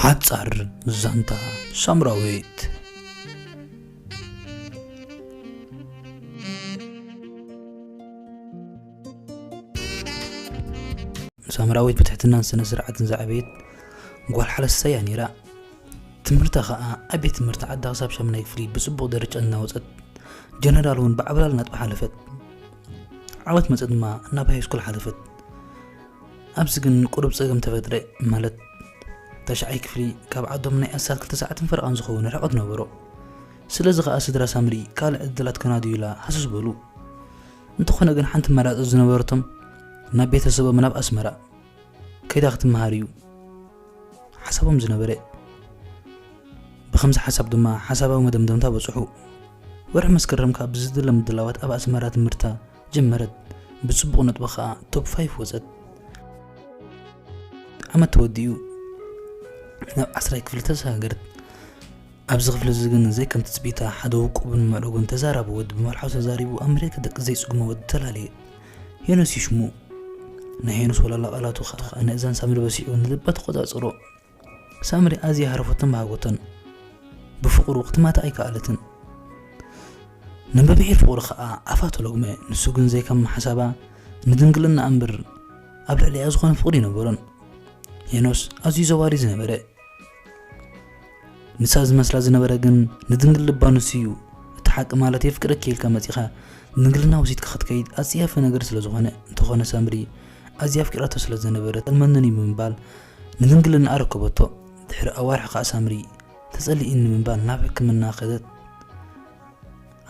ሓጻር ዛንታ ሳምራዊት። ሳምራዊት ብትሕትናን ስነ ስርዓትን ዝዓበየት ጓል ሓለስታ እያ ነይራ። ትምህርታ ኸኣ ኣብ ቤት ትምህርቲ ዓዳ ክሳብ ሻምናይ ክፍሊ ብጽቡቕ ደረጃ እናወጸት፣ ጀነራል እውን ብዓብላል ናጥባ ሓለፈት። ዓወት መጸ ድማ ናብ ሃይስኩል ሓለፈት። ኣብዚ ግን ቁሩብ ጸገም ተፈጥረ። ማለት፣ ተሽዓይ ክፍሊ ካብ ዓዶም ናይ ኣስታት ክልተ ሰዓትን ፈረቓን ዝኸውን ርሕቀት ነበሮ። ስለዚ ኸኣ ስድራ ሳምሪ ካልእ ዕድላት ከናድዩ ኢላ ሃሰስ በሉ። እንተኾነ ግን ሓንቲ ኣማራጺ ዝነበረቶም ናብ ቤተሰቦም ናብ ኣስመራ ከይዳ ክትመሃር እዩ ሓሳቦም ዝነበረ። ብኸምዚ ሓሳብ ድማ ሓሳባዊ መደምደምታ በጽሑ። ወርሒ መስከረም ካብ ብዝድለ ምድላዋት ኣብ ኣስመራ ትምህርታ ጀመረት። ብጽቡቕ ነጥቢ ኸኣ ቶፕ ፋይቭ ወጸት። ዓመት ተወዲኡ ናብ ዓስራይ ክፍሊ ተሰጋገረት። ኣብዚ ክፍሊ እዚ ግን ዘይከም ትጽቢታ ሓደ ውቁብን ምዕሩግን ተዛራቢ ወዲ ብመርሓው ተዛሪቡ ኣብ መሬት ክደቂ ዘይጽግሞ ወዲ ተላለየ። ሄኖስ እዩ ሽሙ። ናይ ሄኖስ ወላላ ቃላቱ ኸኣ ንእዛን ሳምሪ በሲዑ ንልባ ተቖጻጸሮ። ሳምሪ ኣዝያ ሃረፈቶን በሃጎቶን። ብፍቕሩ ክትማታ ኣይከኣለትን። ንብብሒር ፍቕሩ ኸኣ ኣፋ ተሎግመ። ንሱ ግን ዘይከም ሓሳባ ንድንግልና እምበር ኣብ ልዕሊኣ ዝኾነ ፍቕሪ ይነበሮን። ሄኖስ ኣዝዩ ዘዋሪ ዝነበረ። ንሳ ዝመስላ ዝነበረ ግን ንድንግል ልባ ንሱ እዩ። እቲ ሓቂ ማለት የፍቅረኪ ኢልካ መጺኻ ድንግልና ወሲድካ ክትከይድ ኣጽያፊ ነገር ስለ ዝኾነ። እንተኾነ ሳምሪ ኣዝያ ኣፍቂራቶ ስለ ዝነበረት፣ "እመነኒ" ብምባል ንድንግልና ኣረከበቶ። ድሕሪ ኣዋርሕ ከኣ ሳምሪ ተጸሊእኒ ብምባል ናብ ሕክምና ከደት።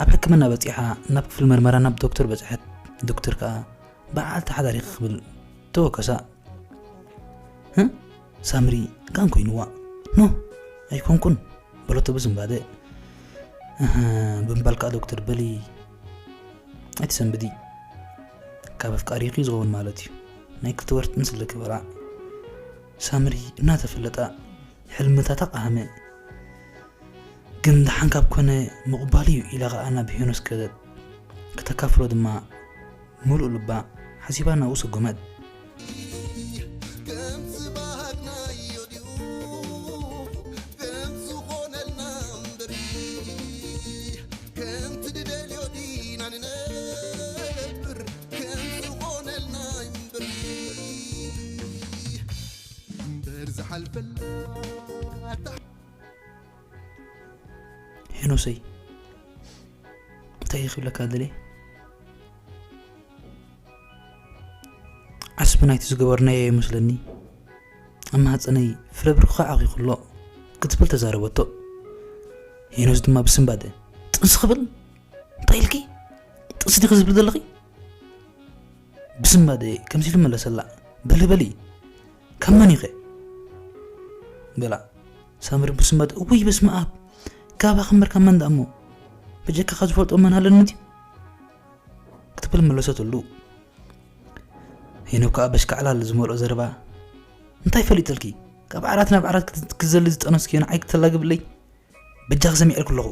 ኣብ ሕክምና በጺሓ ናብ ክፍሊ መርመራ ናብ ዶክተር በጽሐት። ዶክተር ከኣ በዓልቲ ሓዳር ኢኺ ክብል ተወከሳ። "ህም? ሳምሪ ጋን ኮይንዋ?" "ኖ፣ ኣይኮንኩን" በለቶ ብስንባደ። "እህ" ብምባል ከኣ ዶክተር፣ "በሊ ኣይትሰንብዲ፣ ካብ ኣፍቃሪኺ ዝኸውን ማለት እዩ፣ ናይ ክልተ ወር ጥንሲ ኣለኪ" በላ። ሳምሪ እናተፈለጣ ሕልምታታ ቀሃመ። "ግን ደሓን ካብ ኮነ ምቕባል እዩ" ኢላ ኸኣ ናብ ሄኖስ ከደት። ከተካፍሎ ድማ ምሉእ ልባ ሓሲባ ናብኡ ሰጎመት። ከም ዝባህግናዮ ድዩ ከም ዝኾነልና እምበሪ፣ ከምቲ ንደልዮ ዲና ንነብር፣ ከም ዝኾነልና እምበሪ፣ እምበር ዝሓልፈላ ሄኖሰይ፣ እንታይ ክብለካ ደልየ? ዓስቢ ናይቲ ዝገበርናዮ ይመስለኒ። ኣብ ማህፀነይ ፍረ ብርክኻ ዓኺኹ ኣሎ ክትብል ተዛረበቶ። ሄኖስ ድማ ብስንባደ፣ "ጥንሲ ክብል? እንታይ ኢልኪ? ጥንሲ ዲኺ ዝብል ዘለኺ?" ብስንባደ ከምዚ ኢሉ መለሰላ፣ "በሊ በሊ፣ ካብ መን ኢኸ?" በላ። ሳምሪ ብስንባደ፣ "እውይ በስመ ኣብ፣ ካባኺ እምበር ካብ መን ደኣ እሞ? በጀካኻ ዝፈልጦ መን ኣለኒ ድዩ?" ክትብል መለሰትሉ። ሄኖክ ከኣ በሽካዕላል ዝመልኦ ዘረባ፣ "እንታይ ፈሊጠልኪ? ካብ ዓራት ናብ ዓራት ክት-፣ ክትዘሊ ዝጠነስክዮ ንዓይ ክተላግብለይ? በጃኺ ሰሚዐልኪ ኣለኹ።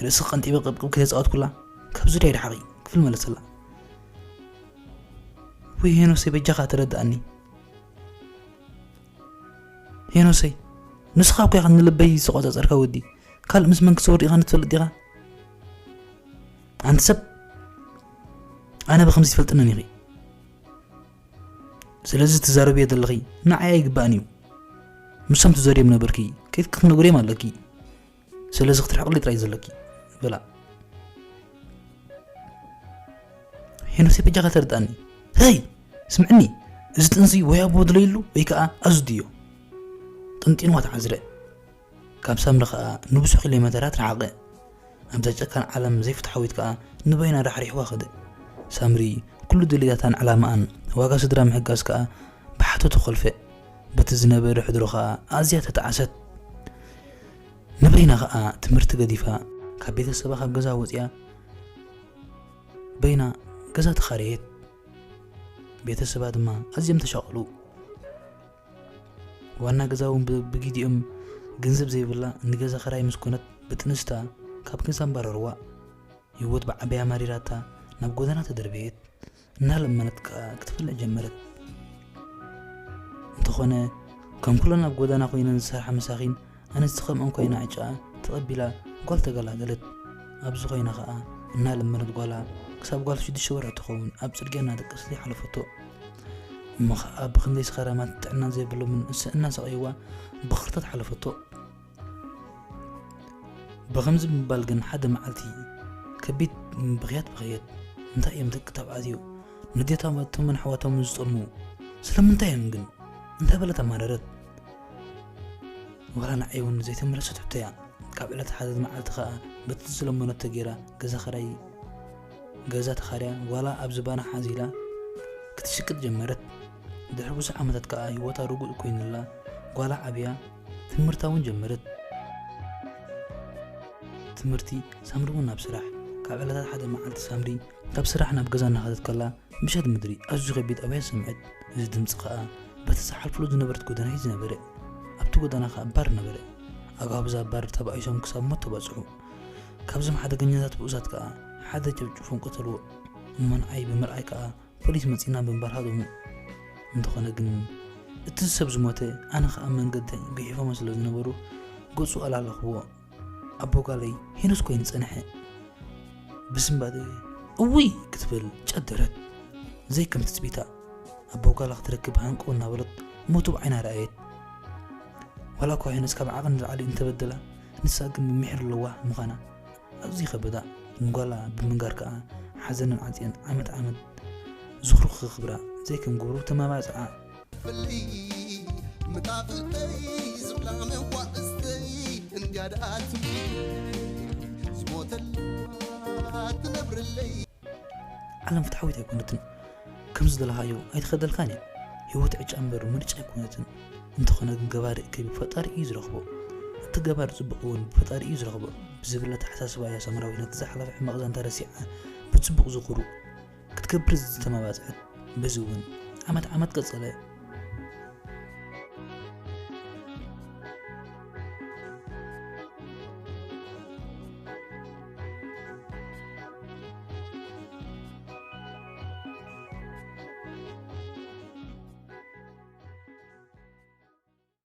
ርእስኺ ቀንጢበ ቅብቅብ ከይተጻወትኩላ፣ ካብ ዙርያይ ርሓቒ" ክብል መለሰላ። "ውይ ሄኖሰይ፣ በጃኻ ተረድኣኒ። ሄኖሰይ፣ ንስኻ እኮ ኢኻ ንልበይ ዝተቖጻጸርካ ወዲ። ካልእ ምስ መን ክትሰውር ኢኻ ንትፈልጥ ዲኻ? ኣንቲ ሰብ፣ ኣነ ብኸምዚ ትፈልጥንን ኢኺ። ስለዚ ትዛረብዮ ዘለኺ ንዓይ ኣይግባእን እዩ። ምሶም ትዘርዮም ነበርኪ፣ ከይድኪ ክትነግርዮም ኣለኪ። ስለዚ ክትርሕቕሊ ጥራይ ዘለኪ" በላ። "ሄኖሰይ፣ በጃኻ ተረድኣኒ። ሄይ፣ ስምዕኒ፣ እዚ ጥንሲ ወይ ኣቦ ድለይሉ ወይ ከኣ ኣዝድዮ" ጥንጢንዋ ተዓዝረ። ካብ ሳምሪ ከኣ ንብዙሕ ኪሎ ሜተራት ረሓቐ። ኣብዛ ጨካን ዓለም ዘይፍትሓዊት ከኣ ንበይና ራሕሪሕዋ ከደ። ሳምሪ ኩሉ ድሌታታን ዕላማኣን ዋጋ ስድራ ምሕጋዝ ከኣ ብሓቶ ተኾልፈ። በቲ ዝነበረ ሕድሮ ከኣ ኣዝያ ተጣዕሰት። ንበይና ከኣ ትምህርቲ ገዲፋ ካብ ቤተሰባ ካብ ገዛ ወጽያ በይና ገዛ ተኻረየት። ቤተሰባ ድማ ኣዝዮም ተሻቐሉ። ዋና ገዛ እውን ብ-፣ ብጊዲኦም ገንዘብ ዘይብላ ንገዛ ኸራይ ምስ ኮነት ብጥንስታ ካብ ገዛ ኣባረርዋ። ህይወት ብዓበያ ማሪራታ ናብ ጎደና ተደርበየት። እናለመነት ከኣ ክትፈልዕ ጀመረት። እንተኾነ ከም ኩለን ኣብ ጎዳና ኮይነን ዝሰርሓ መሳኺን፣ ኣንስቲ ከምኣን ኮይና ዕጫኣ ተቐቢላ ጓል ተገላገለት። ኣብዚ ኮይና ኸኣ እናለመነት ጓላ ክሳብ ጓል ሽዱሽተ ወርሒ ትኸውን ኣብ ጽርግያ እናደቀሰት ይሓለፈቶ። እሞ ኸኣ ብኽንደይ ሰኻራማት ጥዕና ዘይብሎምን እናሰቐይዋ ብኽርተት ሓለፈቶ። ብኸምዚ ብምባል ግን ሓደ መዓልቲ ከቢድ ብኽያት በኸየት። እንታይ እዮም ደቂ ተባዕትዮ ንዴታማቶምን ኣሕዋቶምን ዝጠልሙ? ስለምንታይ እዮም ግን? እንተ በለት ኣማረረት። ዋላ ንዓይ እውን ዘይተመለሰት ሕቶ እያ። ካብ ዕለት ሓደ መዓልቲ ኸኣ በቲ ዝለመነቶ ገይራ ገዛ ኸራይ ገዛ ተኻርያ ዋላ ኣብ ዝባና ሓዚላ ክትሽቅጥ ጀመረት። ድሕሪ ብዙሕ ዓመታት ከኣ ህይወታ ርጉእ ኮይኑላ ጓላ ዓብያ ትምህርታ እውን ጀመረት። ትምህርቲ ሳምሪ እውን ናብ ስራሕ። ካብ ዕለታት ሓደ መዓልቲ ሳምሪ ካብ ስራሕ ናብ ገዛ እናኸደት ከላ ምሸት ምድሪ ኣዝዩ ከቢድ ኣውያት ሰምዐት። እዚ ድምፂ ከኣ በቲ ዝሓልፍሉ ዝነበረት ጎደና እዩ ዝነበረ። ኣብቲ ጎደና ከኣ ባር ነበረ። ኣጋብዛ ባር ተባኢሶም ክሳብ ሞት ተባፅሑ። ካብዞም ሓደገኛታት ብኡሳት ከኣ ሓደ ጨብጭፎም ቀተልዎ። እሞ ንዓይ ብምርኣይ ከኣ ፖሊስ መፂና ብምባል ሃደሙ። እንተኾነ ግን እቲ ሰብ ዝሞተ ኣነ ከኣ መንገዲ ገሒፎሞ ስለ ዝነበሩ ገፁ ኣላለኽዎ። ኣቦ ጓለይ ሄኖስ ኮይኑ ጸንሐ። ብስንባደ እውይ ክትብል ጨደረት። ዘይከም ትጽቢታ ኣቦ ጓላ ክትረክብ ሃንቆ እናበለት ሞቱ ብዓይና ረኣየት። ዋላ እኳ ሄኖስ ካብ ዓቕን ንላዕሊ እንተበደላ፣ ንሳ ግን ምሒር ለዋህ ምዃና ኣዝዩ ከበዳ። ንጓላ ብምንጋር ከኣ ሓዘነን ዓጽየን ዓመት ዓመት ዝኽሩ ክኽብራ ዘይከም ግብሩ ተመባጽዓ። ፍልይ ምጣፍጠይ ዝብላ መጓዕዝተይ እንድያ ደኣ ትምኒ ዝሞተላ ትነብርለይ። ዓለም ፍትሓዊት ኣይኮነትን። ከም ዝደለኻዮ ኣይትኸደልካን እያ። ህይወት ዕጫ እምበር ምርጫ ኣይኮነትን። እንተኾነ ግን ገባሪ እከይ ብፈጣሪ እዩ ዝረኽቦ። እቲ ገባሪ ጽቡቕ እውን ብፈጣሪ እዩ ዝረኽቦ ብዝብል ኣተሓሳስባ እያ ሳምራዊት ነቲ ዝሓለፈ ሕማቕ ዛንታ ረሲዓ ብጽቡቕ ዝኽሩ ክትገብር ዝተመባጽዐት። በዚ እውን ዓመት ዓመት ቀጸለ።